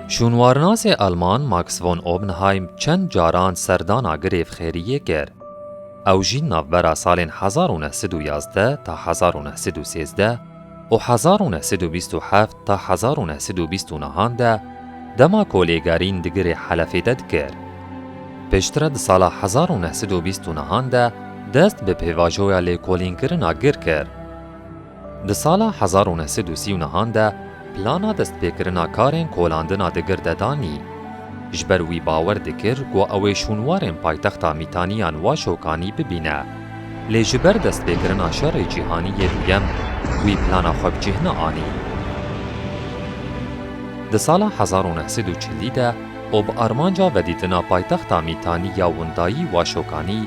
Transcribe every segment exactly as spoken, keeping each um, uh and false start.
Şûnwarnasê Alman Max von Oppenheim çend caran serdana girêv xêriyê kir. Ew jî navbera salên hezar û neh sed û yazdeh ta hezar û neh sed û sêzdeh û hezar û neh sed û bîst û heft ta hezar û neh sed û bîst û nehan de dema ku lêgerîn di girê Helefê de dikir. Piştre di sala hezar û neh sed û bîst û nehan de dest bi pêvajoya lêkolînkirina gir kir. Di sala hezar û neh sed û sî û nehan de plana destpêkirina karên kolandina di gir de danî. Ji ber wî bawer dikir ku ew ê şûnwarên paytexta Mîtaniyan Waşokanî bibîne. Lê ji ber destpêkirina Şerê Cîhanî yê Duyem, wî plana xwe bi cih neanî. Di sala hezar û neh sed û çilî de û bi armanca vedîtina paytexta Mîtanî ya windayî Waşokanî,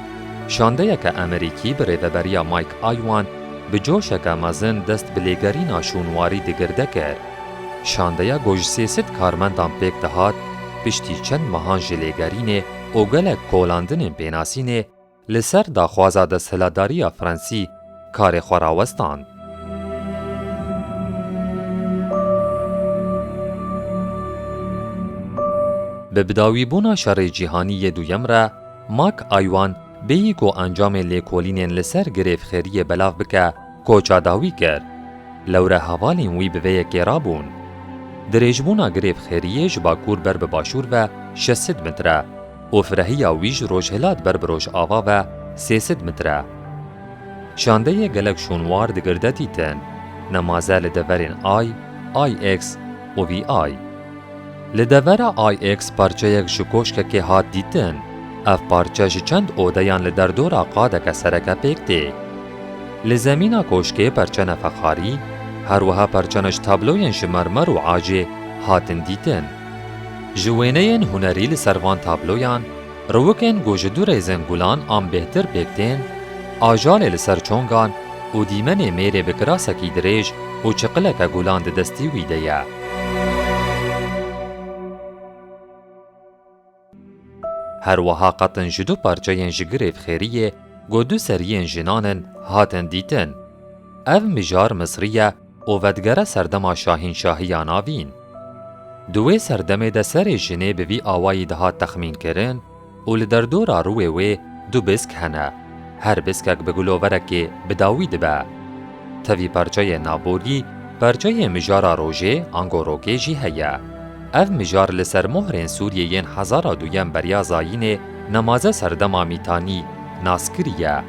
şandeyeke Amerîkî bi rêveberiya Mike Aywin bi coşeke mezin dest bi lêgerîna şûnwarî di gir de kir. Şandeya ku ji sê sed karmendan pêk dihat, piştî çend mehan ji lêgerînê û gelek kolandinên pênasînê, li ser daxwaza desthilatdariya Fransî karê xwe rawestand. Bi bidawîbûna Şerê Cîhanî yê Duyem re, Mike Aywin bêyî ku encamên lêkolînên li ser girêv xêriyê belav bike, koça dawî kir. Lewre hevalên wî bi vê yekê rabûn. Dirêjbûna girêv xêriyê ji bakur ber bi başûr ve şeş sed metre û firehiya wî ji rojhilat ber bi rojava ve sê sed metre. Şandeyê gelek şûnwar di gir de dîtin, nemaze li deverên I, I X û V I. Li devera I X parçeyek ji koşkekê hat dîtin. Ev parçe ji çend odeyan li derdora qadeke sereke pêk tê. Li zemîna koşkê perçene fexarî, her wiha perçene ji tabloyên ji mermer û acê hatin dîtin. Ji wêneyên hunerî li ser van tabloyan, riwikên ku ji du rêzên gulan an bêhtir pêk tên, ajalê li ser çongan û dîmenê mêrê bi kirasekî dirêj û çiqileke gulan di destî wî de ye. Her wiha qetin ji du parçeyên ji girêv xêriyê ku du seriyên jinan in hatin dîtin. Ev mijar Misrî ye û vedigere serdema şahînşahiya navîn. Di wê serdemê de serê jinê bi vî awayî dihat texmînkirin û li derdora rûyê wê du bisk hene. Her biskek bi guloverekê bi dawî dibe. Tevî parçeyê navborî, parçeyê mijara rojê ango rokê jî heye. Ev mijar li ser mohrên Sûriyê yên hezara duyem beriya zayînê nemaze serdema Mîtanî nas kiriye.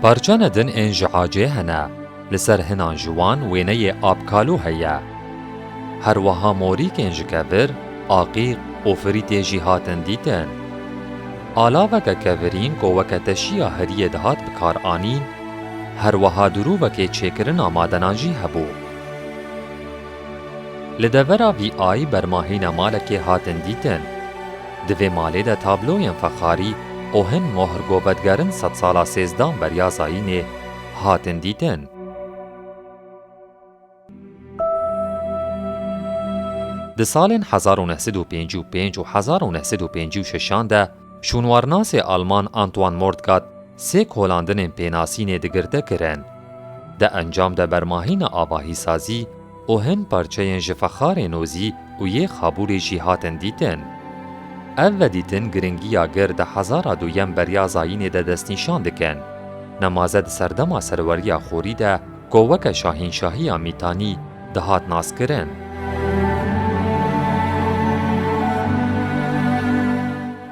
Parçene din ên ji acê hene. Li ser hinan ji wan wêneyê Abkalo heye. Her wiha morîkên ji kevir, aqîq û firîtê jî hatin dîtin. Alaveke kevirîn ku weke teşiya heriyê dihat bikaranîn, her wiha dirûvekê çêkirina madenan jî hebû. Li devera V I bermahîna malekê hatin dîtin. Di vê malê de tabloyên fexarî û hin mohr ku vedigerin sedsala sêzdan beriya zayînê hatin dîtin. Di salên hezar û neh sed û pêncî û pênc û hezar û neh sed û pêncî û şeşan de şûnwarnasê Alman Antoine Mordkat sê kolandinên pênasînê di gir de kirin. Di encam de bermahîna avahîsazî û hin parçeyên ji fexarê nozî û yê xabûrê jî hatin dîtin. Ev vedîtin giringiya gir di hezara duyem beriya zayînê de destnîşan dikin. Nemaze di serdema serweriya xorî de ku weke şahînşahiya Mîtanî dihat naskirin.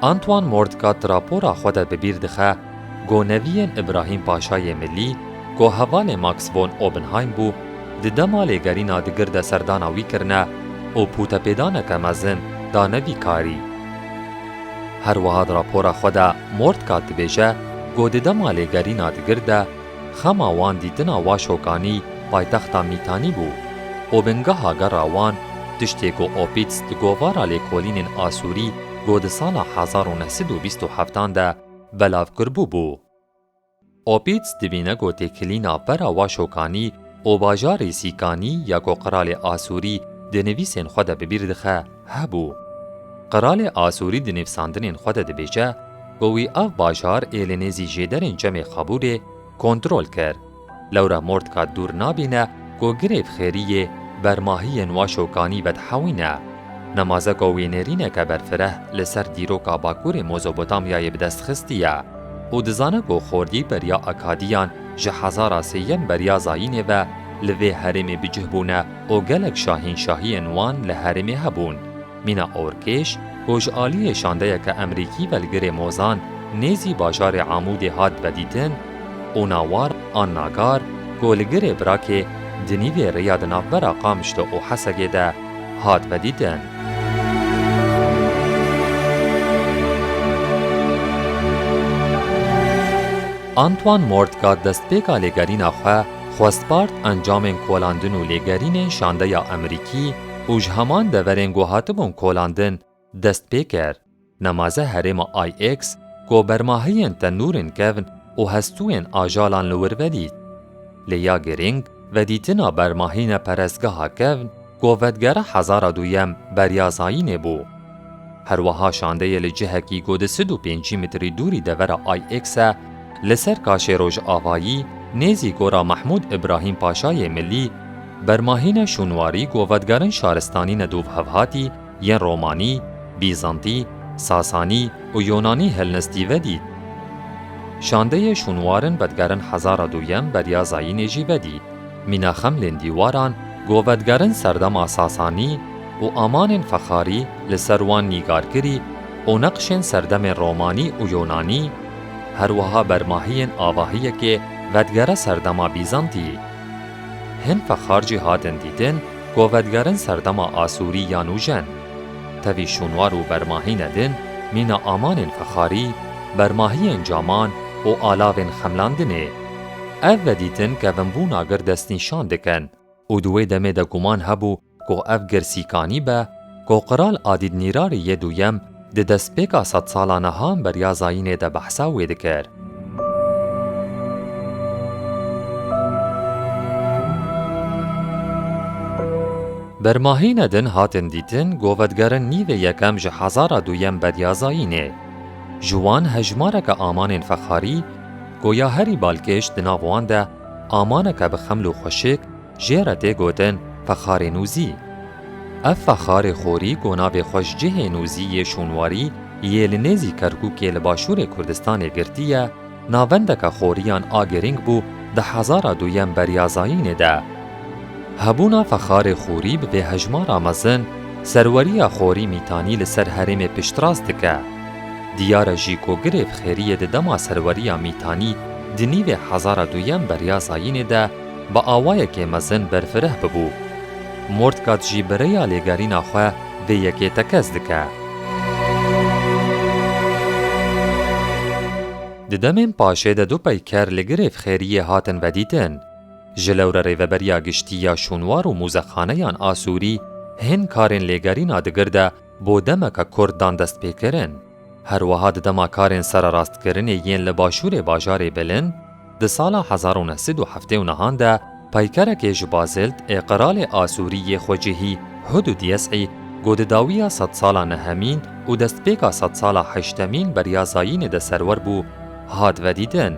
Antoine Mordkat di rapora xwe de bi bîr dixe ku neviyên Îbrahîm Paşayê Milî ku hevalê Max von Oppenheim bû, di dema lêgerîna di gir de serdana wî kirine û pûtepêdaneke mezin dane vî karî. Her wiha di rapora xwe de Mordkat dibêje ku di dema lêgerîna di gir de xema wan dîtina Waşokanî, paytexta Mîtanî bû û bingeha gera wan tiştê ku Opitz di govara lêkolînên Asûrî ku di sala hezar û neh sed û bîst û heftan de belav kiribû bû. Opitz dibîne ku têkilîna pera Waşokanî û bajarê Sîkanî ya ku qiralê Asûrî di nivîsên xwe de bi bîr dixe, hebû. Qiralê Asûrî di nivîsandinên xwe de dibêje ku wî ev bajar ê li nêzî jêderên Çemê Xabûrê kontrol kir. Lewra Mordka dûr nabîne ku girêv xêriyê bermahiyên Waşokanî vedihewîne. Nemaze ku wî nêrîneke berfireh li ser dîroka Bakurê Mezopotamyayê bi dest xistiye û dizane ku xortî beriya Akadiyan ji hezara sêyem beriya zayînê ve li vê herêmê bi cih bûne û gelek şahînşahiyên wan li herêmê hebûn. Mîna Orkêş, ku ji aliyê şandeyeke Emerîkî ve li girê Mozan nêzî bajarê Amûdê hat vedîtin, û Nawar an Nagar, ku li girê Birakê di nîvê rêya di navbera Qamişlo û Hesekê de hat vedîtin. Antoine Mortka destpêka lêgerîna xwe xwestpart encamên kolandin û lêgerînên şandeya Emerîkî û ji heman deverên ku hatibûn kolandin dest pê kir. Nemaze herêma Aix, ku bermahiyên tenûrên kevn û hestûyên ajalan li wir vedît. Lê ya girîng, vedîtina bermahîne perestgeha kevn, ku vedigere hezara duyem beriya zayînê bû. Her wiha şandeyê li cihekî ku di sed û pêncî metrî dûrî devera Aix e, li ser kaşê rojavayî, nêzî gora Mehmûd Îbrahîm Paşayê Milî, bermahîne şûnwarî ku vedigerin şaristanî nedûv hevhatî, yên Romanî, Bîzantî, Sasanî û Yonanî hilnistî vedît. Şandeyê şûnwarin vedigerin hezara duyem beriya zayînê jî vedît. Mîna xemlên dîwaran ku vedigerin serdema Sasanî û amanên fexarî li ser wan nîgarkirî û neqşên serdemên Romanî û Yonanî, her wiha bermahiyên avahiyekê vedigere serdema Bîzantî. Hin fexar jî hatin dîtin ku vedigerin serdema Asûrî ya nûjen. Tevî şûnwar û bermahîne din mîna amanên fexarî, bermahiyên caman û alavên xemlandinê. Ev vedîtin kevinbûna gir destnîşan dikin û di wê demê de guman hebû ku ev gir Sîkanî be, ku Qral Adîd Nîrarî yê duyem di destpêka sedsala niha beriya zayînê de behsa wê dikir. Bermahîne din hatin dîtin ku vedigerin nîvê yekem ji hezara duyem beriya zayînê. Ji wan hejmareke amanên fexarî, ku ya herî balkêş di nav wan de amaneke bi xeml û xweşik, jê re tê gotin Fexarê Nûzî. Ev fexarê xorî ku navê xwe ji cihê Nûzî yê şûnwarî yê li nêzî Kerkûkê li başûrê Kurdistanê girtiye, navendeke xoriyan a girîng bû di hezara duyem beriya zayînê de. Hebûna fexarê xorî bi vê hejmara mezin, serweriya xorî Mîtanî li ser herêmê piştrast dike. Diyar e jî ku girê bi xêriyê di dema serweriya Mîtanî di nîvê hezara duyem beriya zayînê de bi awayekê mezin berfireh bibû. Mortkat jî bi rêya lêgerîna xwe vê yekê tekez dike. Di demên paşê de du peyker li girê bi xêriyê hatin vedîtin. Ji lewre rêveberiya giştî ya şûnwar û mûzexaneyan Asûrî hin karên lêgerîna di gir de bo demeke kurt dan destpêkirin. Her wiha di dema karên sererastkirinê yên li başûrê bajarê Bilind, di sala hezar û neh sed û heftê û nehan de peykerekê ji Bazilt ê qiralê Asûrî yê xwecihî Hudûd Yes'î ku di dawiya sedsala nehemîn û destpêka sedsala heştemîn beriya zayînê de serwer bû, hat vedîtin.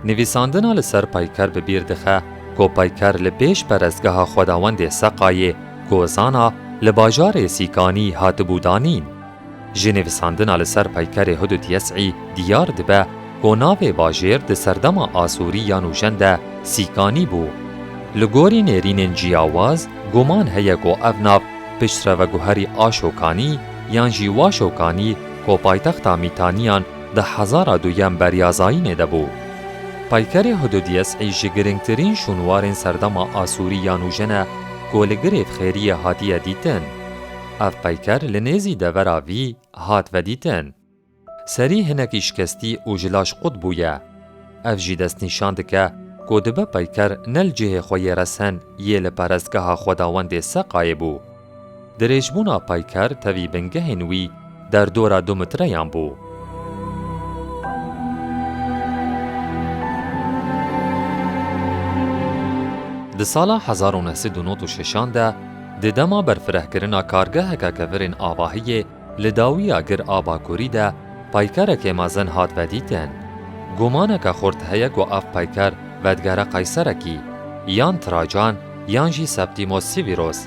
Nivîsandina li ser peyker bi bîr dixe ku peyker li pêş perestgeha xwedawendê Seqayê, Gozana, li bajarê Sîkanî hatibû danîn. Ji nivîsandina li ser peykerê Hudûd Yes'î diyar dibe ku navê bajêr di serdema Asûrî ya nûjen de Sîkanî bû. Li gorî nêrînên ciyawaz, guman heye ku ev nav piştre veguherî Aşokanî yan jî Waşokanî ku paytexta Mîtaniyan di hezara duyem beriya zayînê de bû. Peykerê Hudûd Yes'î ji girîngtirîn şûnwarên serdema Asûrî ya nûjen e ku li girê bi xêriyê hatiye dîtin. Ev peyker li nêzî devera vî hat vedîtin. Serî hinekî şikestî û ji laş qut bûye. Ev jî destnîşan dike ku dibe peyker ne li cihê xwe yê resen yê li perestgeha xwedawendê Seqayê bû. Dirêjbûna peyker tevî bingehên wî derdora du metreyan bû. Di sala hezar û neh sed û nod û şeşan de, di dema berfirehkirina kargeheke kevirên avahiyê li dawiya gir a Bakurî de peykerekê mezin hat vedîtin. Gumaneke xurt heye ku ev peyker vedigere Qeyserekî, yan Trajan, yan jî Septimos Severus.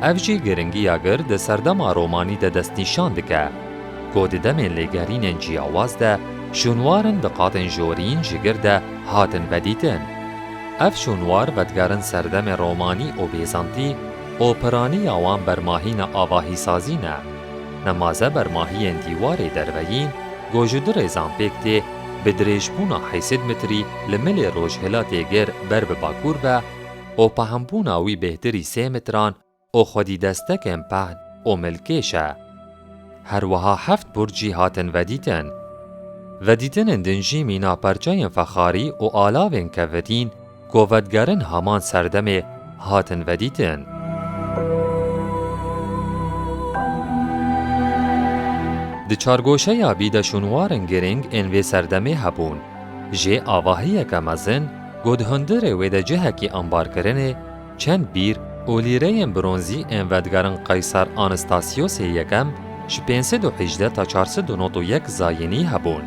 Ev jî giringiya gir di serdema Romanî de destnîşan dike, ku di demên lêgerînên ciyawaz de şûnwarin di qatên jorîn ji gir de hatin vedîtin. Ev şûnwar vedigerin serdemên Romanî û Bîzantî û piraniya wan bermahîna avahîsazî ne. Nemaze bermahiyên dîwarê derveyîn, ku ji du rêzan pêk tê, bi dirêjbûna heyşt sed metrî li milê rojhilatê gir ber bi bakur ve û pehnbûna wî bêhtirî sê metran û xwedî destekên pehn û milkêş e. Her wiha heft burc jî hatin vedîtin. Vedîtinên din jî mîna perçeyên fexarî û alavên kevirîn ku vedigerin heman serdemê hatin vedîtin. Di çargoşeya bî de şûnwarên girîng ên vê serdemê hebûn. Jê avahiyeke mezin, ku di hundirê wê de cihekî ambarkirinê, çend bîr û lîreyên bronzî ên vedigerin Qeyser Anastasiosê Yekem ji pênc sed û hejdeh ta çar sed û nod û yek zayînî hebûn.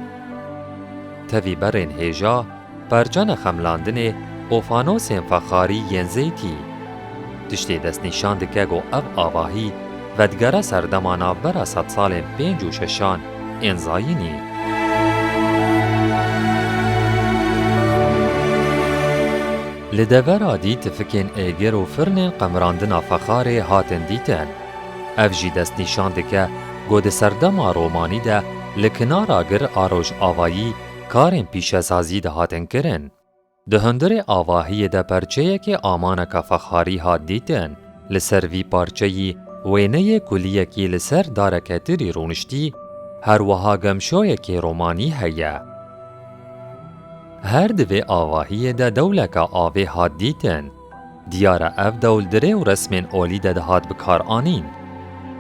Tevî berên hêja, perçana xemlandinê û fanosên fexarî yên zeytî. Tiştê destnîşan dike ku ev avahî vedigere serdema navbera sedsalên pênc û şeşan ên zayînî. Li devera dî tifikên êgir û firnên qemirandina fexarê hatin dîtin. Ev jî destnîşan dike ku di serdema Romanî de li kinara gir a rojavayî karên pîşesazî dihatin kirin. Di hundirê avahiyê de perçeyekê amaneke fexarî hat dîtin. Li ser vî parçeyî wêneyê kuliyekî li ser dareke tirî rûniştî, her wiha gemşoyekê romanî heye. Her di vê avahiyê de dewleke avê hat dîtin. Diyar e ev dewl di rê û resmên olî de dihat bikaranîn.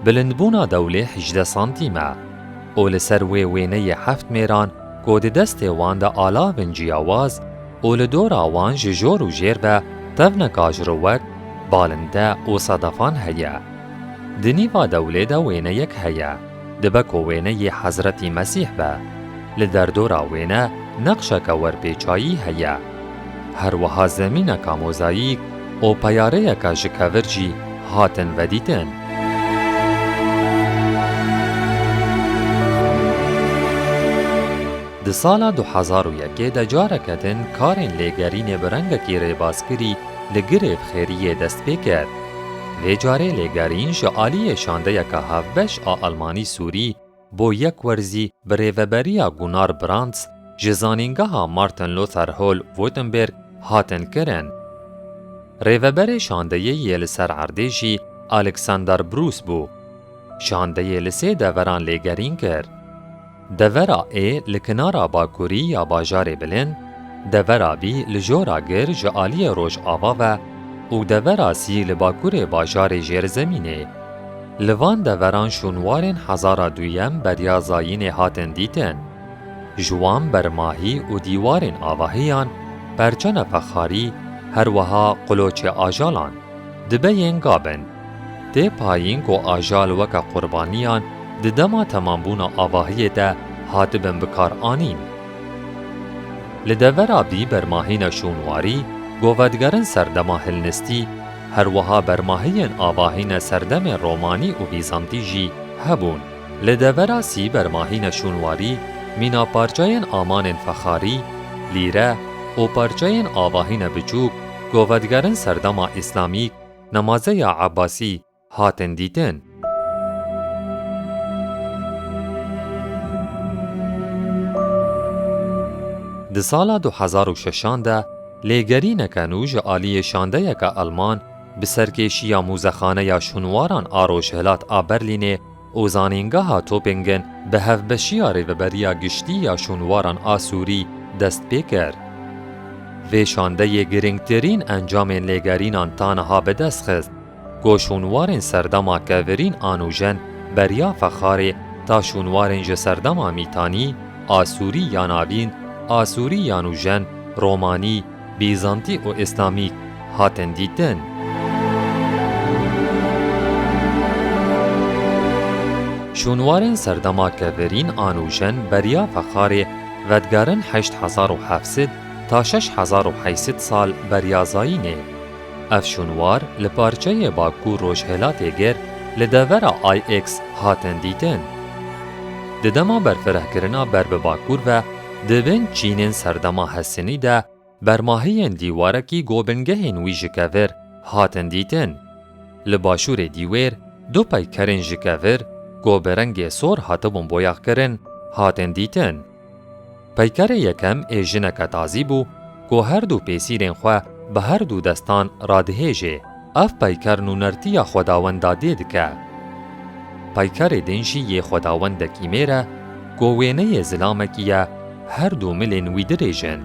Bilindbûna dewlê hejdeh santîm e û li ser wê wêneyê heft mêran ku di destê wan de alavên ciyawaz û li dora wan ji jor û jêr ve tevneka ji riwek, balinde û sedefan heye. Di nîva dewlê de wêneyek heye. Dibe ku wêneyê Hezretî Mesîh be. Li derdora wêne neqşeke werpêçayî heye. Her wiha zemîneka mozayîk û peyareyeke ji kevir jî hatin vedîtin. Di sala du hezar û yekê de careke din karên lêgerînê bi rengekî rêbazkirî li girê bi xêriyê dest pê kir. Vê carê lêgerîn ji aliyê şandeyeke hevbeş a Almanî-Sûrî bo yek werzî bi rêveberiya Gunnar Brandt ji Zanîngeha Martin Luther Hall Wittenberg hatin kirin. Rêveberê şandeyê yê li ser erdê jî Alexander Bruce bû. Şandeyê li sê deveran lêgerîn kir. Devera ê li kinara bakurî ya bajarê bilind, devera bî li jora gir ji aliyê rojava ve û devera sî li bakurê bajarê jêrzemînê. Li van deveran şûnwarên hezara duyem beriya zayînê hatin dîtin. Ji wan bermahî û dîwarên avahiyan, perçe nefexarî, her wiha quloçê ajalan, dibe yên gabin. Tê payîn ku ajal weke qurbaniyan di dema temambûna avahiyê de hatibin bikaranîn. Li devera bî bermahîna şûnwarî, ku vedigerin serdema Hilnistî, her wiha bermahiyên avahîna serdemên Romanî û Bîzantî jî hebûn. Li devera sî bermahîna şûnwarî, mîna parçeyên amanên fexarî, lîre û parçeyên avahîna biçûk, ku vedigerin serdema Îslamîk, nemazeya Ebbasî, hatin dîtin. Di sala du hezar û şeşan de lêgerîneke nû ji aliyê şandeyeke Alman bi serkêşiya Mûzexaneya Şûnwaran a Rojhilat a Berlînê û Zanîngeha Tübingen bi hevbeşiya Rêveberiya Giştî ya Şûnwaran a Sûrî dest pê kir. Vê şandeyê girîngtirîn encamên lêgerînan ta niha bi dest xist. Ku şûnwarên serdema kevirîn a nûjen beriya fexarê ta şûnwarên ji serdema Mîtanî, Asûrî ya Navîn, Asûrî ya Nûjen, Romanî, Bîzantî û Îslamîk hatin dîtin. Şûnwarên serdema kevirîn a nûjen beriya fexarê vedigerin heşt hezar û heft sed ta şeş hezar û heyt sed sal beriya zayînê. Ev şûnwar li parçeyê bakur rojhilatê gir li devera I X hatin dîtin. Di dema berfirehkirina ber bi bakur ve di bin çînên serdema Hesinî de bermahiyên dîwarekî ku bingehên wî ji kevir hatin dîtin. Li başûrê dîwêr du peykerên ji kevir ku bi rengê sor hatibûn boyaxkirin hatin dîtin. Peykerê yekem ê jineke tazî bû ku her du pêsîrên xwe bi her du destan radihêjê. Ev peyker nûnertiya Xwedawenda dê dike. Peykerê din jî yê Xwedawendekî mêr e ku wêneyê zilamekî ye, her du milên wî dirêj in.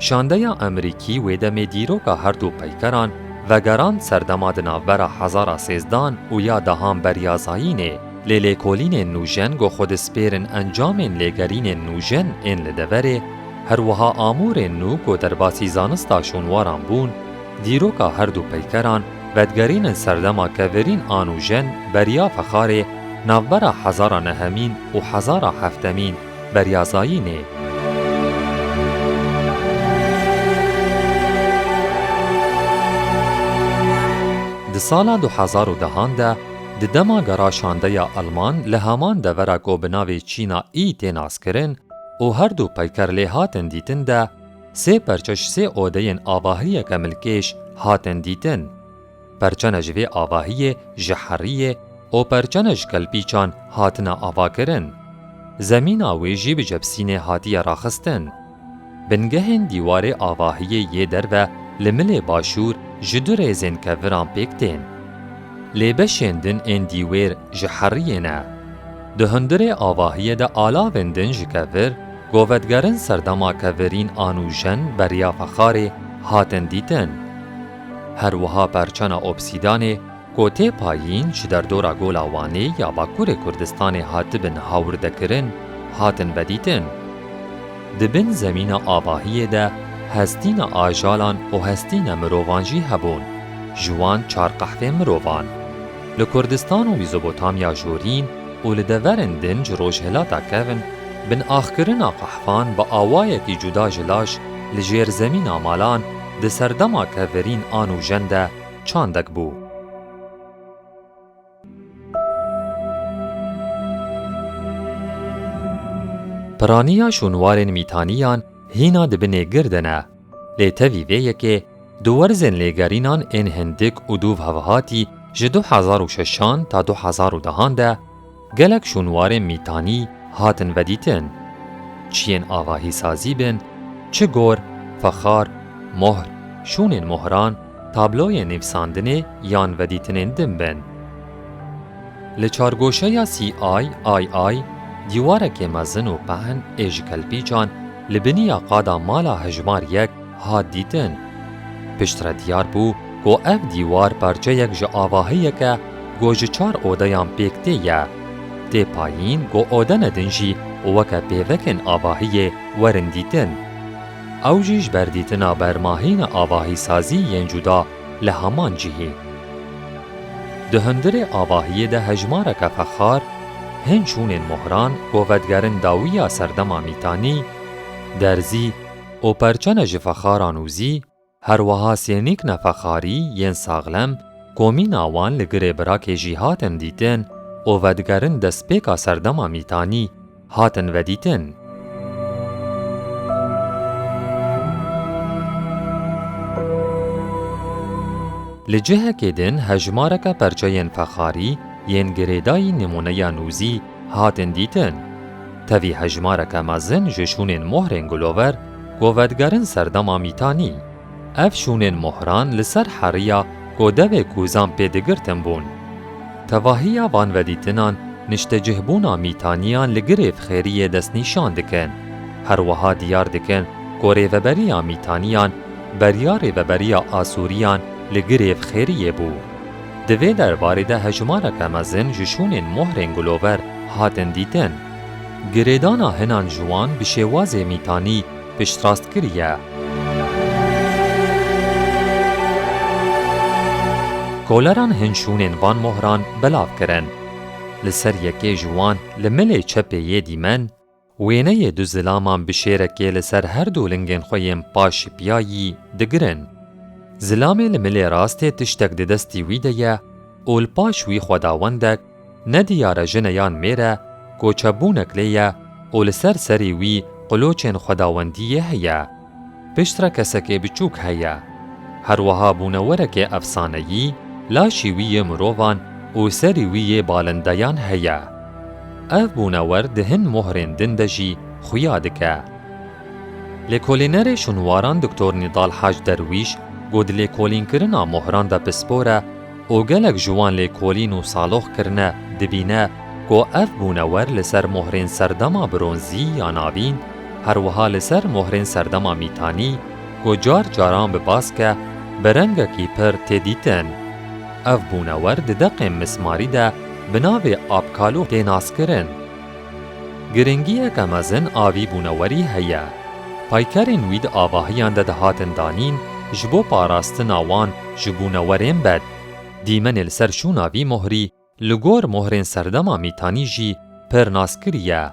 Şandeya Emerîkî wê demê dîroka her du peykeran vegerand serdema di navbera hezara sêzdan û ya dehan beriya zayînê. Lê lêkolînên nûjen ku xwe dispêrin encamên lêgerînên nûjen ên li deverê, her wiha amûrên nû ku derbasî zanista şûnwaran bûn, dîroka her du peykeran vedigerînin serdema kevirîn a nûjen beriya Fexarê navbera hezara nehemîn û hezara heftemîn beriya zayînê. Di sala du hezar û dehan de, di dema gera şandeya Alman li heman devera ku bi navê Çîna Î tê naskirin û her du peyker lê hatin dîtin de, sê perçe ji sê odeyên avahiyeke milkêş hatin dîtin. Perçene ji vê avahiyê ji heriyê û perçene ji kelpîçan hatine avakirin. Zemîna wê jî bi cepsînê hatiye raxistin. Bingehên dîwarê avahiyê yê derve li milê başûr ji du rêzên keviran pêk tên. Lê beşên din ên dîwêr ji heriyê ne. Di hundirê avahiyê de alavên din ji kevir, ku vedigerin serdema kevirîn a nûjen beriya Fexarê hatin dîtin. Her wiha perçena obsîdanê ku tê payîn ji derdora Gola Wanê ya Bakurê Kurdistanê hatibin hawirdekirin, hatin vedîtin. Di bin zemîna avahiyê de hestîna ajalan û hestîna mirovan jî hebûn. Ji wan çar qehfên mirovan. Li Kurdistan û Mîzopotamya Jorîn û li deverên din ji rojhilata kevn, binaxkirina qehfan bi awayekî cuda ji laş li jêr zemîna malan di serdema kevirîn a nûjen de çandek bû. Piraniya şûnwarên mîtaniyan hîna di binê gir de ne. Lê tevî vê yekê, di werzên lêgerînan ên hindik û dûv hevhatî ji du hezar û şeşan ta du hezar û dehan de, gelek şûnwarên mîtanî hatin vedîtin. Çiyên avahî sazî bin, çi gor, fexar, mohr, şûnên mohran, tabloyên nivîsandinê yan vedîtinên din bin. Li çargoşeya C I I I dîwarekê mezin û pehn ê ji kelpîçan li biniya qada mala hejmar yek hat dîtin. Piştre diyar bû ku ev dîwar parçeyek ji avahiyek e ku ji çar odeyan pêk tê ye. Tê payîn ku odene din jî weke pêvekên avahiyê werin dîtin. Ew jî ji ber dîtina bermahîna avahîsazî yên cuda li heman cihî. Di hundirê avahiyê de hejmareke fexar, hin şûnên mohran ku vedigerin dawiya serdema mîtanî, derzî û perçene ji fexaran ûzî, her wiha sênîkne fexarî yên saxlem ku mîna wan li girê birakê jî hatin dîtin û vedigerin destpêka serdema mîtanî, hatin vedîtin. Li cihekê din hejmareke perçeyên fexarî yên girêdayî nimûneya nûzî hatin dîtin. Tevî hejmareke mezin ji şûnên mohrên gulover ku vedigerin serdema mîtanî. Ev şûnên mohran li ser heriya ku devê kûzan pê digirtin bûn. Tevahiya van vedîtinan niştecihbûna mîtaniyan li girêv xêriyê destnîşan dikin. Her wiha diyar dikin ku rêveberiya mîtaniyan beriya rêveberiya Asûriyan li girêv xêriyê bû. Di vê derbarê de hejmareke mezin ji şûnên mohrên gulover hatin dîtin. Girêdana hinan ji wan bi şêwazê mîtanî piştrast kiriye. Koleran hin şûnên van mohran belav kirin. Li ser yekê ji wan li milê çepê yê dîmen, wêneyê du zilaman bi şêrekê li ser her du lingên xwe yên paş û piya yî digirin. Zilamê li milê rastê tiştek di destî wî de ye û li paş wî xwedawendek, nediyare jin e yan mêr e, ku çepbûnek lê ye û li ser serê wî qiloçên xwedawendiyê heye. Piştre kesekê biçûk heye. Her wiha bûnewerekê efsaneyî, laşî wî yê mirovan û serî wî yê balindeyan heye. Ev bûnewer di hin mohrên din de jî xuya dike. Lêkolînerê şûnwaran Doktor Nîdal Hac Derwîş ku di lêkolînkirina mohran de pispor e û gelek ji wan lêkolîn û salox kirine, dibîne ku ev bûnewer li ser mohrên serdema bronzî ya navîn, her wiha li ser mohrên serdema mîtanî ku car caran bi bask e, bi rengekî pir tê dîtin. Ev bûnewer di deqên mismarî de bi navê Abkalo tê naskirin. Giringiyeke mezin a vî bûnewerî heye. Paykerên wî di avahiyan de dihatin danîn ji bo parastina wan ji bûnewerên bed. Dîmenê li ser şûna vî mohrî li gor mohrên serdema mîtanî jî pir naskirî ye.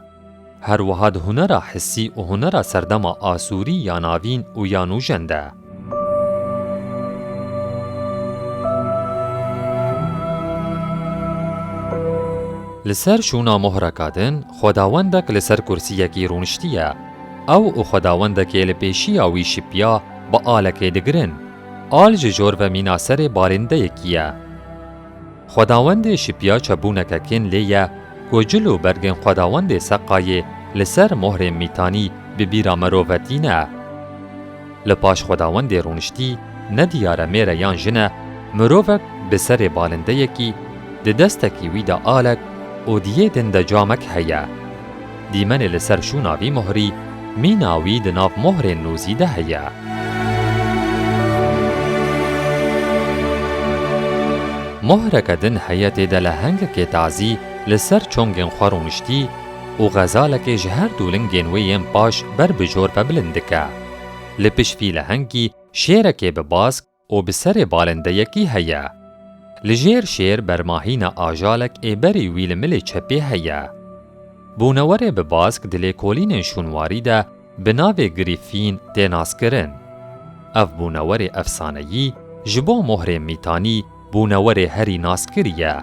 Her wiha di hunera hisî û hunera serdema asûrî ya navîn û ya nûjen de. Li ser şûna mohreka din, xwedawendek li ser kursiyekî rûniştiye. Ew û xwedawendekê li pêşiya wî şipiya bi alekê digirin. Al ji jor ve mîna serê balindeyekî ye. Xwedawendê şipiya çepbûneke kên lê ye ku cil û bergên xwedawendê seqayê li ser mohrên mîtanî bi bîra mirovetî ne. Li paş xwedawendê rûniştî, nediyare mêr e yan jin e, mirovek bi serê balindeyekî, di destekî wî de alek û di yê din de camek heye. Dîmenê li ser şûna vî mohrî, mîna wî di nav mohrên nûzî de heye. Mohreke din heye tê de lehengekê tazî li ser çongên xwe rûniştî û xezalekê ji her du lingên wê yên paş ber bi jor ve bilind dike. Li pişt vî lehengî şêrekê bi bask û bi serê balindeyekî heye. Li jêr şêr bermahîne ajalek ê berî wî li milê çepê heye. Bûnewerê bi bask di lêkolînên şûnwarî de bi navê Grîfîn tê naskirin. Ev bûnewerê efsaneyî ji bo mohrên mîtanî bûnewerê herî naskirî ye.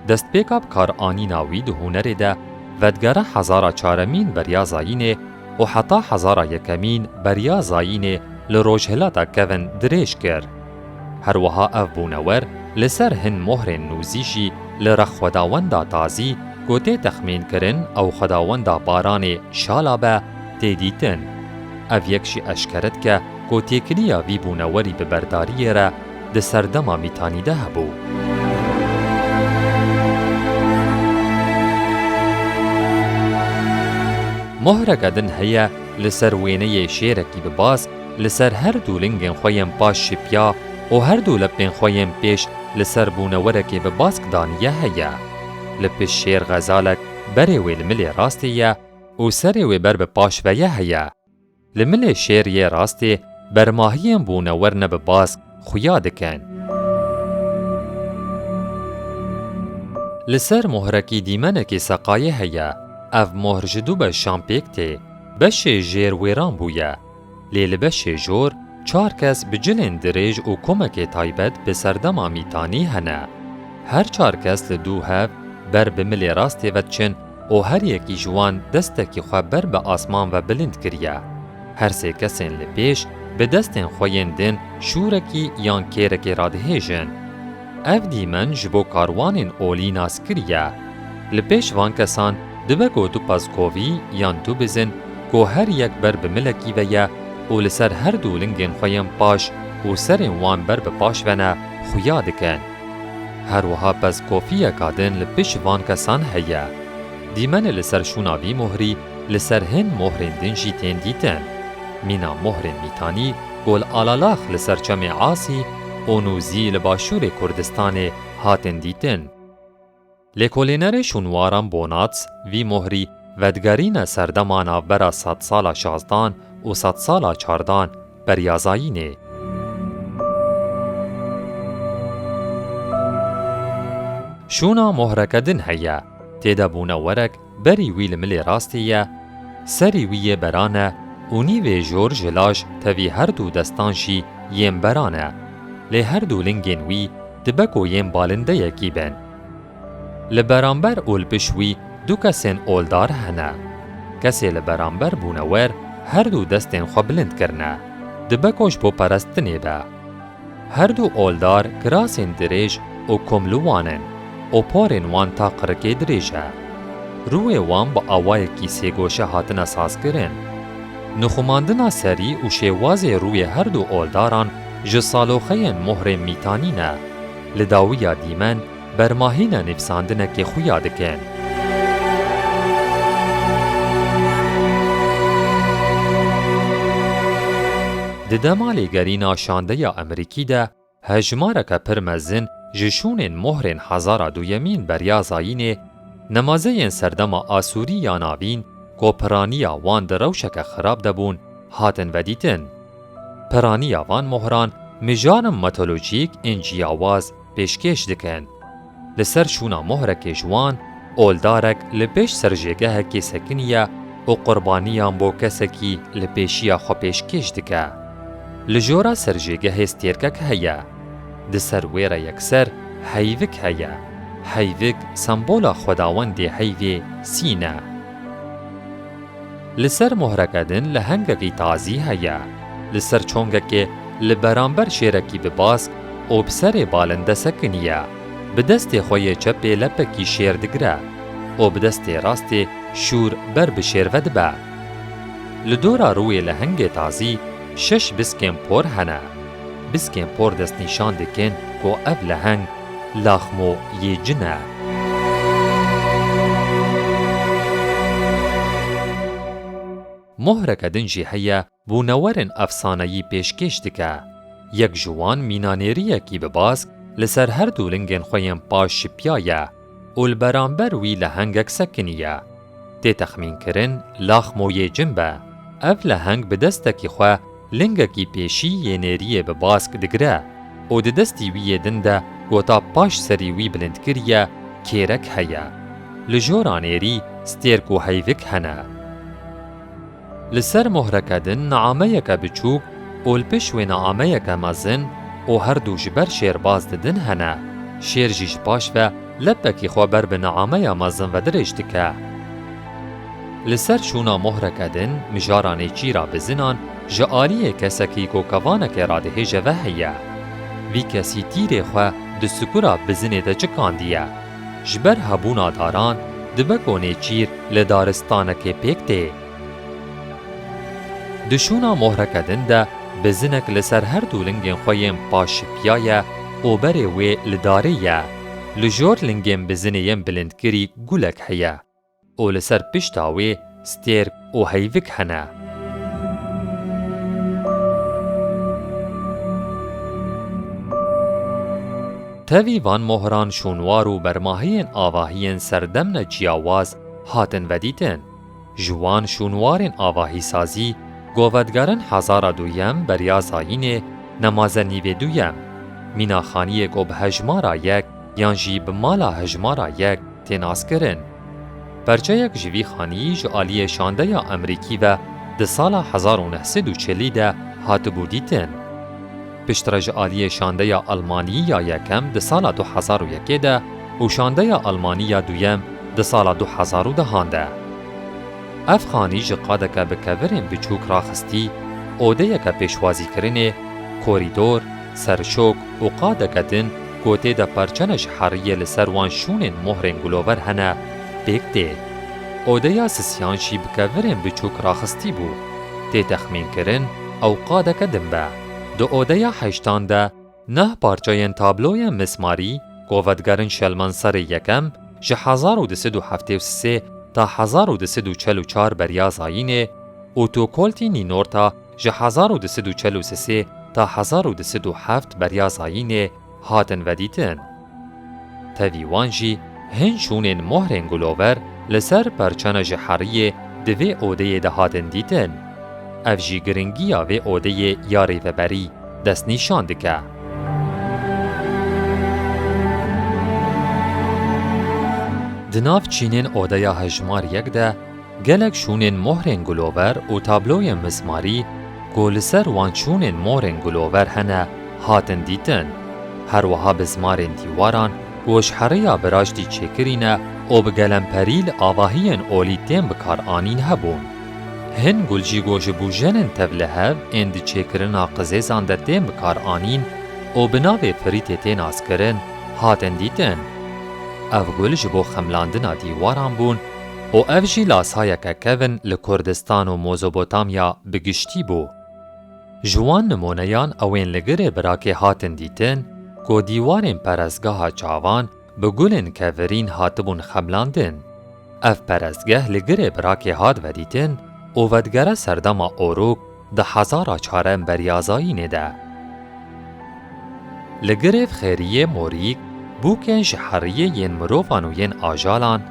Destpêka bikaranîna wî di hunerê de vedigere hezara çaremîn beriya zayînê û heta hezara yekemîn beriya zayînê li rojhilata kevin dirêj kir. Her wiha ev bûnewer li ser hin mohrên nûzî jî li rex xwedawenda tazî ku tê texmînkirin ew xwedawenda baranê Şala be, tê dîtin. Ev yek jî eşkere dike ku têkiliya vî bûnewerî bi berdariyê re di serdema mîtanî de hebû. Mohreke din heye li ser wêneyê şêrekî bi bask, li ser her du lingên xwe yên paş şipiya û her du lepên xwe yên pêş li ser bûnewerekê bi bask daniye heye. Li pişt şêr xezalek berê wê li milê rastê ye û serê wê ber bi paş ve ye heye. Li milê şêr yê rastê bermahiyên bûnewer ne bi bask xuya dikin. Li ser mohrekî dîmenekê seqayê heye. Ev mohr ji du beşan pêk tê. Beşê jêr wêran bûye. Lê li beşê jor çar kes bi cilên dirêj û komekê taybet bi serdema mîtanî hene. Her çar kes li dû hev ber bi milê rastê ve diçin û her yekî ji wan destekî xwe ber bi asman ve bilind kiriye. Her sê kesên li pêş bi destên xwe yên din şûrekî yan kêrekê radihêjin. Ev dîmen ji bo karwanên olî naskirî ye. Li pêş van kesan dibe ku du pezkovî yan du bizin ku her yek ber bi milekî ve ye û li ser her du lingên xwe yên paş û serên wan ber bi paş ve ne, xuya dikin. Her wiha pezkofiyeka din li pişt van kesan heye. Dîmenê li ser şûna vî mohrî li ser hin mohrên din jî tên dîtin. Mîna mohrên mîtanî ku li Alalax li ser çemê Asî û Nûzî li başûrê Kurdistanê hatin dîtin. Lêkolînerê şûnwaran Bonats vî mohrî vedigerîne serdema navbera sedsala şazdan û sedsala çardan beriya zayînê. Şûna mohreke din heye, tê de bûnewerek berî wî li milê rastê ye, serî wî yê beran e û nîvê jor ji laj tevî her du destan jî yên beran e. lê her du lingên wî dibe ku yên balindeyekî bin. Li beramber û li pişt wî du kesên oldar hene. Kesê li beramber bûnewer her du destên xwe bilind kirine. Dibe ku ji bo perestinê be. Her du oldar kirasên dirêj û kom li wan in û porên wan ta qirikê dirêj e. Rûyê wan bi awayekî sêgoşe hatine sazkirin. Nixumandina serî û şêwazê rûyê her du oldaran ji saloxeyên mohrên mîtanî ne. Li dawiya dîmen bermahîna nivîsandinekê xuya dikin. Di dema lêgerîna şandeya Amerîkî de hejmareke pir mezin ji şûnên mohrên hezara duyemîn beriya zayînê, nemazeyên serdema Asûrî ya navîn ku piraniya wan di rewşeke xirab de bûn, hatin vedîtin. Piraniya van mohran mijaran mitolojîk ên ciyawaz pêşkêş dikin. Li ser şûna mohrekê ji wan, oldarek li pêş serjêgehekê sekiniye û qurbaniyan bo kesekî li pêşiya xwe pêşkêş dike. Li jora serjêgehê stêrkek heye. Di ser wê re yekser heyvik heye. Heyvik sembola xwedawendê heyvê Sîn e. Li ser mohreke din lehengekî tazî heye. Li ser çongekê li beramber şêrekî bi bask û bi serê balinde sekiniye. Bi destê xwe yê çepê lepekî şêr digire û bi destê rastê şûr ber bi şêr ve dibe. Li dora rûyê lehengê tazî şeş biskên por hene. Biskên por destnîşan dikin ku ev leheng Laxmo yê cin e. Mohreke din jî heye, bûnewerên efsaneyî pêşkêş dike. Yek ji wan mîna nêriyekî bi bask li ser her du lingên xwe yên paş şipiyaye û li beramber wî lehengek sekiniye. Tê texmînkirin Laxmo yê cin be. Ev leheng bi destekî xwe lingekî pêşî yê nêriyê bi bask digire û di destî wî yê din de ku ta paş serî wî bilind kiriye, kêrek heye. Li jora nêrî stêrk û heyvik hene. Li ser mohreke din niameyeke biçûk û li pişt wê niameyeke mezin û her du ji ber şêrbaz didin hene. Şêr jî ji paş ve lepekî xwe ber bi niameya mezin ve dirêj dike. Li ser şûna mohreke din mijara nêçîra bizinan ji aliyê kesekî ku kevanekê radihêje ve heye. Vî kesî tîrê xwe di sikura bizinê de çikandiye. Ji ber hebûna daran dibe ku nêçîr li daristanekê pêk tê. Di şûna mohreke din de bizinek li ser her du lingên xwe yên paş şipiyaye û berê wê li darê ye. Li jor lingên bizinê yên bilindkirî gulek heye û li ser pişta wê stêrk û heyvik hene. Tevî van mohran şûnwar û bermahiyên avahiyên serdemne ciyawaz hatin vedîtin. Ji wan şûnwarên avahîsazî, govedigerin hezara duyem beriya zayînê, nemaze nîvê duyem, mîna xaniyê ku bi hejmara yek yan jî bi mala hejmara yek tê naskirin. Perçeyek ji vî xaniyî ji aliyê şandeya Amerîkî ve di sala hezar û neh sed û çelî de hatibû dîtin. Piştre ji aliyê şandeya Almanî ya yekem di sala du hezar û yekê de û şandeya Almanî ya duyem di sala du hezar û dehan de. Ev xanî ji qadeke bi kevirên biçûk raxistî, odeyeke pêşwazîkirinê, korîdor, serşok û qadeke din ku tê de perçene ji heriyê li ser wan şûnên mohrên gulover hene, pêk tê. Odeya sisiyan jî bi kevirên biçûk raxistî bû. Tê texmînkirin ew qadeke din be. Di odeya heştan de neh parçeyên tabloyên mismarî, govedigerin Şelmanserê yekem ji hezar û du sed û heftê û sê ta hezar û du sed û çel û çar beriya zayînê û Tokoltî Nînorta ji hezar û du sed û çel û sê ta hezar û du sed û heft beriya zayînê hatin vedîtin. Tevî wan jî hin şûnên mohrên gulover li ser perçana ji heriyê di vê odeyê de hatin dîtin. Ev jî giringiya vê odeyê ya rêveberî destnîşan dike. Di nav çînên odeya hejmar yek de gelek şûnên mohrên gulover û tabloyên mismarî ku li ser wan şûnên mohrên gulover hene, hatin dîtin. Her wiha bizmarên dîwaran ku ji heriya biraştî çêkirî ne û bi gelemperî li avahiyên olî tên bikaranîn hebûn. Hin gul jî ku ji bûjenên tevlihev ên di çêkirina qizêzan de tên bikaranîn û bi navê firîtê tê naskirin, hatin dîtin. Ev gul ji bo xemlandina dîwaran bûn û ev jî lasayeke kevin li Kurdistan û Mezopotamya bi giştî bû. Ji wan nimûneyan ew ên li girê birakê hatin dîtin ku dîwarên perestgeha çavan bi gulên kevirîn hatibûn xemlandin. Ev perestgeh li girê birakê hat vedîtin û vedigere serdema Orûk di hezara çarem beryazayînê de. Li girêv xêriyê morîk, bûkên ji heriyê yên mirovan û yên ajalan,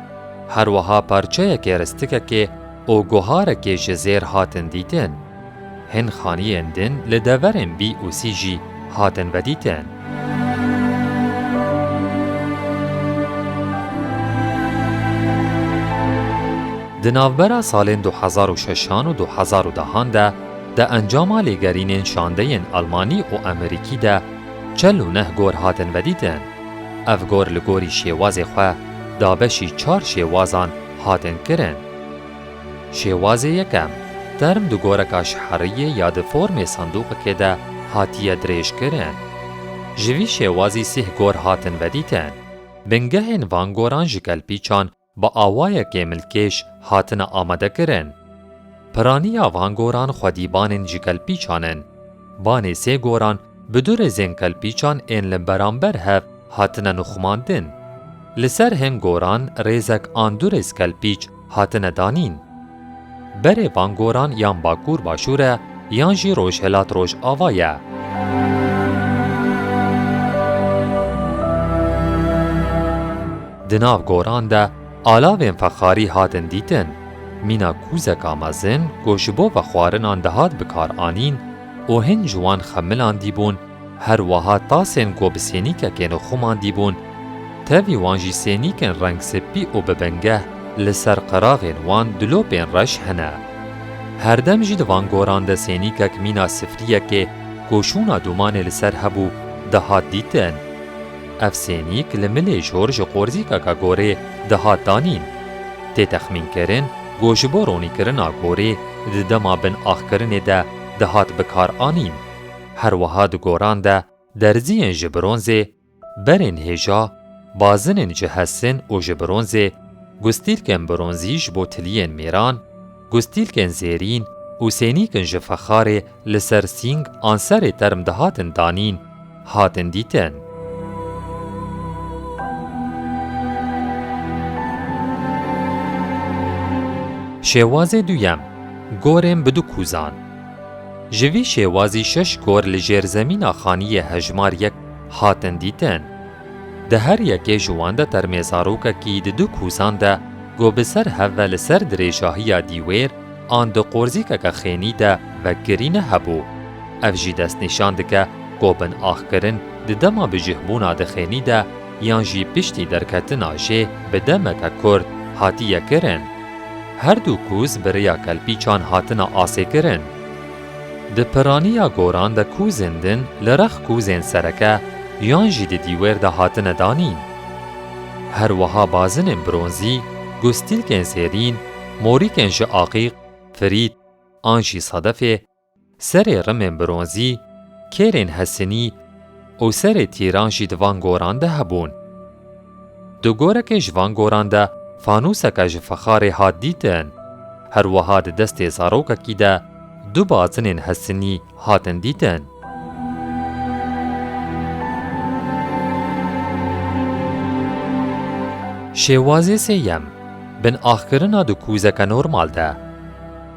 her wiha parçeyekê ristikekê û guharekê ji zêr hatin dîtin. Hin xaniyên din li deverên bî û sî jî hatin vedîtin. Di navbera salên du hezar û şeşan û du hezar û dehan de, di encama lêgerînên şandeyên Almanî û Amerîkî de çel û neh gor hatin vedîtin. Ev gor li gorî şêwazê xwe dabeşî çar şêwazan hatin kirin. Şêwazê yekem, term di goreka ji heriyê ya di formê sandûqekê de hatiye dirêjkirin. Ji vî şêwazî sih gor hatin vedîtin. Bingehên van goran ji kelpîçan bi awayekê milkêş hatine amadekirin. Piraniya van goran xwedî banên ji kelpîçan in. Banê sê goran bi du rêzên kelpîçan ên li beramber hev hatine nixumandin. Li ser hin goran rêzek an du rêz kelpîç hatine danîn. Berê van goran yan bakur başûr e, yan jî rojhilat rojava ye. Di nav goran de alavên fexarî hatin dîtin. Mîna kûzeka mezin ku ji bo vexwarinan dihat bikaranîn û hin ji wan xemilandî bûn, her wiha tasên ku bi sênîkekê nixumandî bûn, tevî wan jî sênîkên reng spî û bi bingeh li ser qiraxên wan dilopên reş hene. Herdem jî di van goran de sênîkek mîna sifriyekê ku şûna dûmanê li ser hebû dihat dîtin. Ev sênîk li milê jor ji qorzîkeke gorê dihat danîn. Tê texmînkirin ku ji bo ronîkirina gorê di dema binaxkirinê de dihat bikaranîn. Her wiha di goran de derziyên ji bronzê, berên hêja, bazinên ji hesin û ji bronzê, gustîlkên bronzî ji bo tiliyên mêran, gustîlkên zêrîn û sênîkin ji fexarê li ser sîng an serê term dihatin danîn, hatin dîtin. Şêwazê duyem, gorên bi du kûzan. Ji vî şêwazî şeş gor li jêrzemîna xaniyê hejmar yek hatin dîtin. Di her yekê ji wan de termê zarokekî di du kûzan de ku bi ser hev ve li ser dirêjahiya dîwêr an di qorzîkeke xênî de vekirîne hebû. Ev jî destnîşan dike ku binaxkirin di dema bijihbûna di xênî de yan jî piştî derketina jê bi demeke kurt hatiye kirin. Her du kûz bi rêya kelpîçan hatine asê kirin. Di piraniya goran de kûzên din li rex kûzên sereke yan jî di dîwêr de hatine danîn. Her wiha bazinên bronzî, gustîlkên zêrîn, morîkên ji aqîq, firît an jî sedefê, serê rimên bronzî, kêrên hesinî û serê tîran jî di van goran de hebûn. Di gorekê ji van goran de fanûseke ji fexarê hat dîtin. Her wiha di destê zarokekî de du bazinên hesinî hatin dîtin. Şêwazê sêyem, binaxkirina di kûzeke normal de.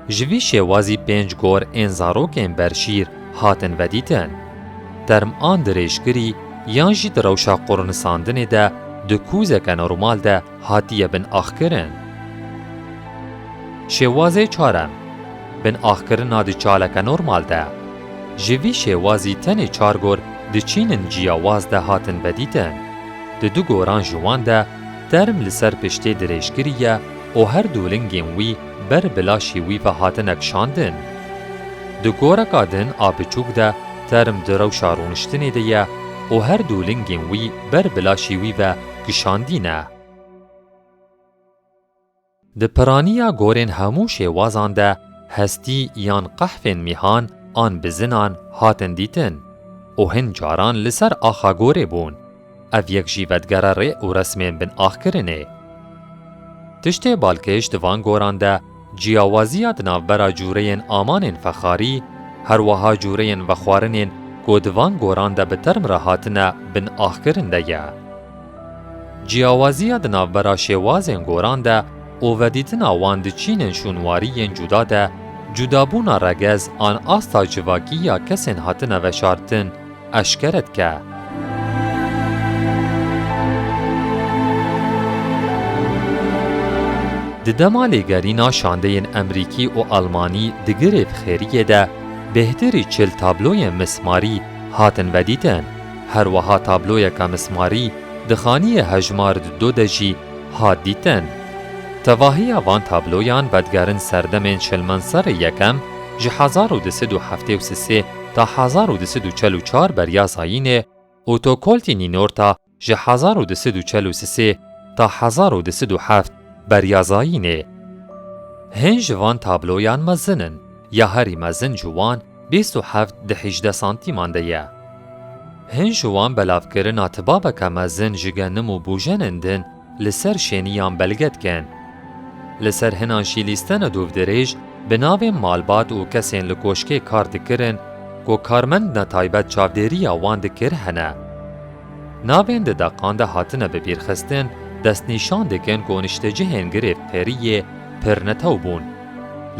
Ji vî şêwazî pênc gor ên zarokên berşîr hatin vedîtin. Term an dirêjkirî yan jî di rewşa qurnisandinê de di kûzeke normal de hatiye binaxkirin. Şêwazê çarem, binaxkirina di çaleke normal de. Ji vî şêwazî tenê çar gor di çînin ciyawaz de hatin vedîtin. Di du goran ji wan de term li ser piştê dirêjkirî ye û her du lingên wî ber bi laşê wî ve hatine kişandin. Di goreka din a biçûk de term di rewşa rûniştinê de ye û her du lingên wî ber bi laşê wî ve kişandî ne. Di piraniya gorên hemû şêwazan de hestî yan qehfên mîhan an bizinan hatin dîtin û hin caran li ser axa gorê bûn. Ev yek jî vedgere rê û resmên bin axkirinê. Tiştê balkêş di van goran de ciyawaziya di navbera cûreyên amanên fexarî, her wiha cûreyên vexwarinên ku di van goran de bi term re hatine bin axkirin de ye. Ciyawaziya di navbera şêwazên goran de û vedîtina wan di çînên şûnwarî yên cuda de, cudabûna regez an asta civakî ya kesên hatine veşartin eşkere dike. Di dema lêgerîna şandeyên Emrîkî û Almanî di girê xêriyê de bêhtirî çil tabloyên mismarî hatin vedîtin. Her wiha tabloyeke mismarî di xaniyê hejmar di do de jî hat dîtin. Tevahiya van tabloyan vedigerin serdemên Şilmenserê yekem ji hezar û du sed û heftê û sê ta hezar û du sed û çel û çar beriya zayînê û Tokoltî Nînorta ji hezar û du sed û çel û sê ta hezar û du sed û heft beriya zayînê. Hin ji van tabloyan mezin in, ya herî mezin ji wan bîst û heft di hejdeh santîman de ye. Hin ji wan belavkirina tibabeke mezin ji genim û bûjenên din li ser şêniyan belge dikin. Li ser hinan jî lîstene dûvdirêj bi navên malbat û kesên li koşkê kar dikirin ku karmendina taybet çavdêriya wan dikir hene. Navên di deqan de hatine bibîrxistin destnîşan dikin ku niştecihên girê xêriyê pir netew bûn.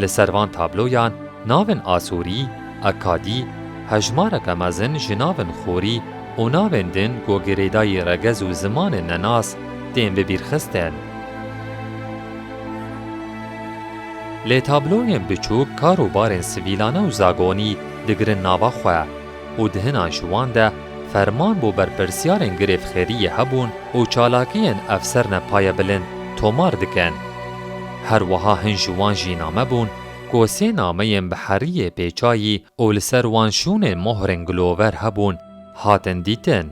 Li ser van tabloyan navên Asûrî, Akadî, hejmareke mezin ji navên xorî û navên din ku girêdayî regez û zimanên nenas tên bibîrxistin. Lê tabloyên biçûk kar û barên sivîlane û zagonî digirin nava xwe û di hinan ji wan de ferman bo berpirsiyarên girêvxêriyê hebûn û çalakiyên efserne payebilind tomar dikin. Her wiha hin ji wan jî name bûn ku sê nameyên bi heriyê pêçayî û li ser wan şûnên mohrên gilover hebûn, hatin dîtin.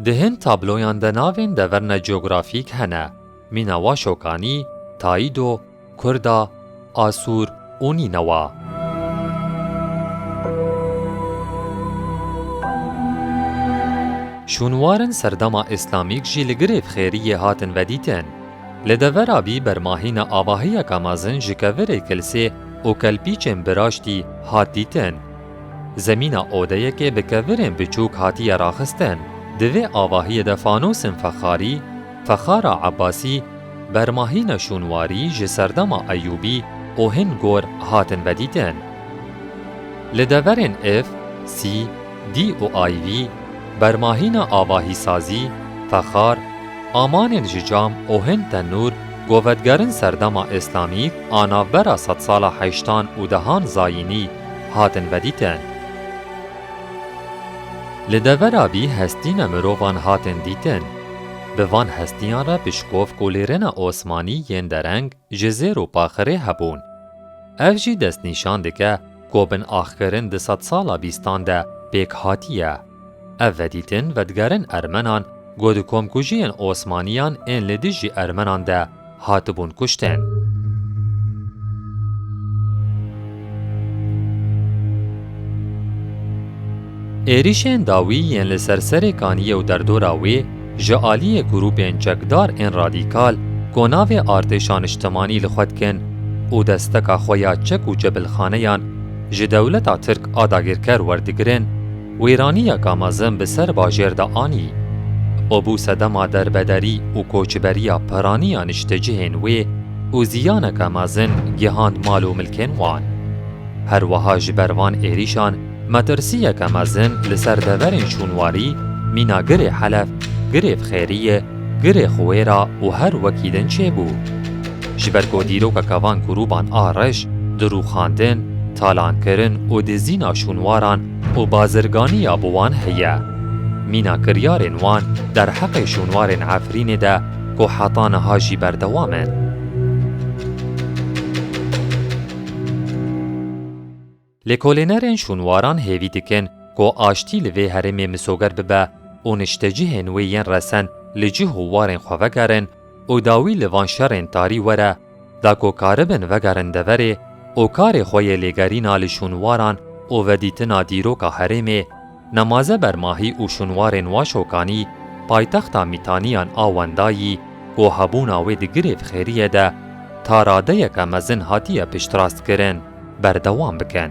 Di hin tabloyan de navên deverne cografîk hene, mîna Waşokanî, Tayîdo, Kurda, Asûr û Nînewa. Şûnwarên serdema îslamîk jî li girêvxêriyê hatin vedîtin. Li devera bî bermahîna avahiyeke mezin ji kevirê kilsê û kelpîçên biraştî hat dîtin. Zemîna odeyekê bi kevirên biçûk hatiye raxistin. Di vê avahiyê de fanosên fexarî, fexara Ebasî, bermahîna şûnwarî ji serdema Eyûbî û hin gor hatin vedîtin. Li deverên F, C, D û I V, bermahîna avahîsazî, fexar, amanên ji cam û hin tenûr ku vedigerin serdema îslamîk a navbera sedsala heştan û dehan zayînî hatin vedîtin. Li devera bî hestîne mirovan hatin dîtin. Bi van hestiyan re bişkov û lêrena Osmanî yên dereng ji zêr û paxirê hebûn. Ev jî destnîşan dike ku binaxkirin di sedsala bîstan de pêk hatiye. Ev vedîtin vedigerin Ermenan ku di komkujiyên Osmaniyan ên li dijî Ermenan de hatibûn kuştin. Êrîşên dawî yên li ser Serê Kaniyê û derdora wê ji aliyê grûpên çekdar ên radîkal ku navê artêşa niştimanî li xwe dikin û desteka xwe ya çek û cebilxaneyan ji dewleta Tirk a dagirker werdigirin, wêraniyeke mezin bi ser bajêr de anî û bû sedema derbederî û koçberiya piraniya niştecihên wê û ziyaneke mezin gihand mal û milkên wan. Her wiha ji ber van êrîşan metirsiyeke mezin li ser deverên şûnwarî mîna Girê Helef, Girê Xêriyê, Girê Xuwêra û her wekî din çêbû. Ji ber ku dîrokeke van grûban a reş di rûxandin, talankirin û dizîna şûnwaran û bazirganiya bi wan heye. Mîna kiryarên wan derheqê şûnwarên Efrînê de ku heta niha jî berdewam in. Lêkolînerên şûnwaran hêvî dikin ku aştî li vê herêmê misoger bibe û niştecihên wê yên resen li cih û warên xwe vegerin û dawî li van şerên tarî were, da ku karibin vegerin deverê û karê xwe yê lêgerîna li şûnwaran û vedîtina dîroka herêmê, nemaze bermahî û şûnwarên Waşokanî, paytexta Mîtaniyan a wendayî, ku hebûna wê di girê bi xêriyê de ta radeyeke mezin hatiye piştrast kirin, berdewam bikin.